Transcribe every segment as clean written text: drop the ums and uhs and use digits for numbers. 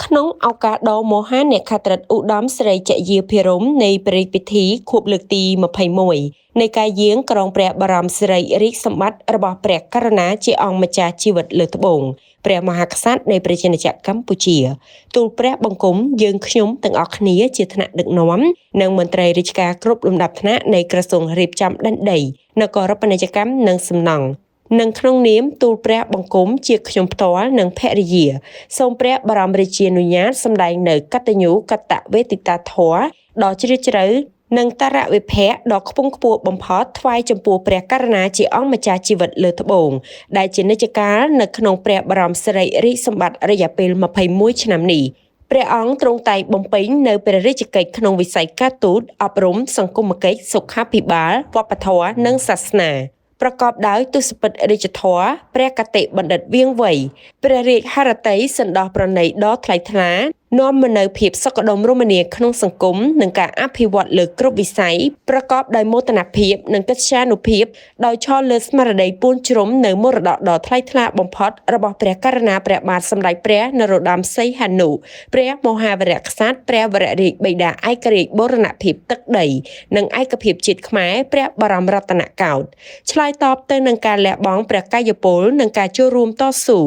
ក្នុងឱកាសដ៏មហានក្ខត្រិតឧត្តមសិរីចយាភិរម្យនៃព្រះរាជពិធីខួបលើកទី21នៃការយាងក្រងព្រះបរមសិរីរាជសម្បត្តិរបស់ព្រះករុណាជាអង្គម្ចាស់ជីវិតលើត្បូងព្រះមហាក្សត្រនៃប្រជាណាចក្រកម្ពុជាទូលព្រះបង្គំយើងខ្ញុំទាំងអស់គ្នាជាថ្នាក់ដឹកនាំនិងមន្ត្រីរាជការគ្រប់លំដាប់ថ្នាក់នៃក្រសួងរៀបចំដែនដីនគរពាណិជ្ជកម្មនិងសំណង់និងក្នុងនាមទូលព្រះបង្គំជាខ្ញុំផ្ទាល់និងភរិយាសូមព្រះបរមរាជានុញ្ញាតសម្ដែងនៅកតញ្ញូកតវេទិតាធម៌ដ៏ជ្រាលជ្រៅនិងតរវិភៈដ៏ខ្ពង់ខ្ពស់បំផុតថ្វាយចំពោះព្រះករុណាជាអង្គម្ចាស់ជីវិតលើត្បូងដែលជានិច្ចកាលនៅក្នុងព្រះបរមសិរីរាជសម្បត្តិរយៈពេល21ឆ្នាំនេះព្រះអង្គទ្រង់តែងបំពេញនៅព្រះរាជកិច្ចក្នុងវិស័យការទូតអប់រំសង្គមកិច្ចសុខាភិបាលវប្បធម៌និងសាសនាប្រកបដោយទសពិធរាជធម៌ព្រះគតិបណ្ឌិតវៀងវៃព្រះរាជហឫទ័យសន្តោសប្រណីដ៏ថ្លៃថ្លានាំមកនូវភាពសុខដុមរមនាក្នុងសង្គមនិងការអភិវឌ្ឍលើគ្រប់វិស័យប្រកបដោយមោទនភាពនិងកិត្យានុភាពដោយឈរលើស្មារតីពួនជ្រុំនៅមរតកដ៏ថ្លៃថ្លាបំផុតរបស់ព្រះករុណាព្រះបាទសម្ដេចព្រះនរោត្តមសីហនុព្រះមហាវីរក្សត្រព្រះវររាជបិតាឯករាជ្យបូរណភាពទឹកដីនិងឯកភាពជាតិខ្មែរព្រះបរមរតនកោដ្ឋឆ្លើយតបទៅនឹងការលះបង់ព្រះកាយពលនិងការចូលរួមតស៊ូ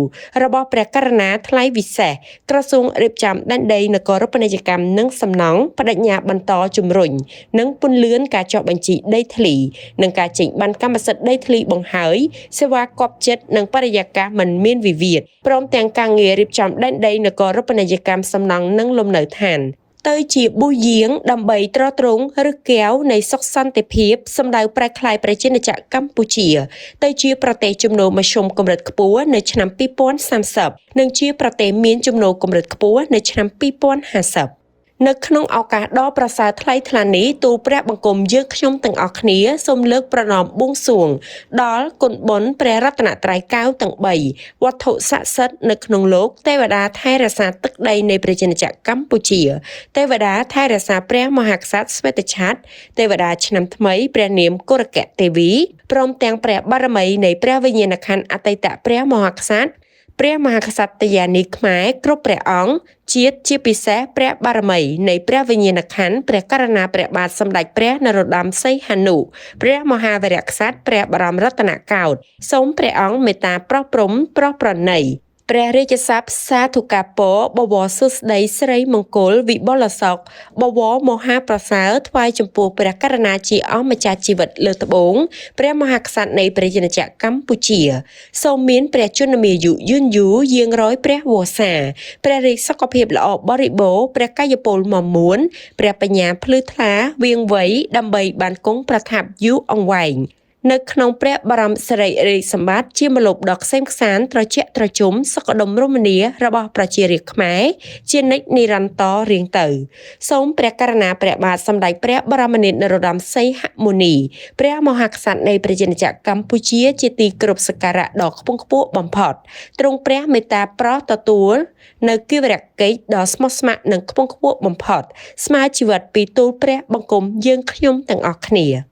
របស់ព្រះករុណាថ្លៃវិសេសក្រសួងរៀបចំដែនដីនគរពាណិជ្ជកម្មនិងសំណង់បដិញ្ញាបន្តជំរុញនិងពន្លឿនការចុះបញ្ជីដីធ្លីនិងការចេញប័ណ្ណកម្មសិទ្ធិដីធ្លីបង្ហើយសេវាកប់ចិត្តនិងបរិយាកាសមិនមានវិវាទព្រមទាំងការងាររៀបចំដែនដីនគរពាណិជ្ជកម្មសំណង់និងលំនៅឋានទៅជាបុះយាងដើម្បីទ្រទ្រង់ឬកែវនៃសុខសន្តិភាពសម្ដៅប្រែក្លាយប្រជាណាចក្រកម្ពុជាទៅជាប្រទេសចំណូលមធ្យមកម្រិតខ្ពស់នៅឆ្នាំ2030និងជាប្រទេសមានចំណូលកម្រិតខ្ពស់នៅឆ្នាំ2050នៅក្នុងឱកាសដ៏ប្រសើរថ្លៃថ្លានេះទូលព្រះបង្គំយើងខ្ញុំទាំងអស់គ្នាសូមលើកប្រណម្យបួងសួងដល់គុណបុណ្យព្រះរតនត្រ័យកែវទាំង3វត្ថុស័ក្តិសិទ្ធិនៅក្នុងលោកទេវតាថែរក្សាទឹកដីនៃប្រជាណាចក្រកម្ពុជាទេវតាថែរក្សាព្រះមហាក្សត្រស្វេតឆត្រទេវតាឆ្នាំថ្មីព្រះនាមគរកទេវីព្រមទាំងព្រះបារមីនៃព្រះវិញ្ញាណក្ខន្ធអតីតព្រះមហាក្សត្រព្រះមហាក្សត្រយានីខ្មែរគ្រប់ព្រះអង្គជាតិជាពិសេសព្រះបារមីនៃព្រះវិញ្ញាណក្ខន្ធព្រះករុណាព្រះបាទសម្ដេចព្រះនរោត្តមសីហនុព្រះមហាវីរក្សត្រព្រះបរមរតនកោដ្ឋសូមព្រះអង្គមេត្តាប្រោះព្រំប្រោះប្រណីព្រះរាជសព្ទសាធុការពរបវរសួស្តីស្រីមង្គលវិបុលសុខបវរមហាប្រសើរថ្វាយចំពោះព្រះករុណាជាអង្គម្ចាស់ជីវិតលើត្បូងព្រះមហាក្សត្រនៃប្រជាណាចក្រកម្ពុជាសូមមានព្រះជន្មាយុយឺនយូរយាងរយព្រះវស្សាព្រះរាជសុខភាពល្អបរិបូរណ៍ព្រះកាយពលមាំមួនព្រះបញ្ញាភ្លឺថ្លាវៀងវៃដើម្បីបានគង់ប្រថាប់យូរអង្វែងនៅក្នុងព្រះបរមសិរីរាជសម្បត្តិជាម្លប់ដ៏ក្សេមក្សាន្តត្រជាក់ត្រជុំសុខដុមរមនារបស់ប្រជារាស្ត្រខ្មែរជានិច្ចនិរន្តររៀងទៅសូមព្រះករុណាព្រះបាទសម្ដេចព្រះបរមនាថនរោត្តមសីហមុនីព្រះមហាក្សត្រនៃប្រជាណាចក្រកម្ពុជាជាទីគោរពសក្ការៈដ៏ខ្ពង់ខ្ពស់បំផុតទ្រង់ព្រះមេត្តាប្រោសទទួលនៅគិវរកិច្ចដ៏ស្មោះស្ម័គ្រនិងខ្ពង់ខ្ពស់បំផុតស្មើជីវិតពីទូលព្រះបង្គំយើងខ្ញុំទាំងអស់គ្នា។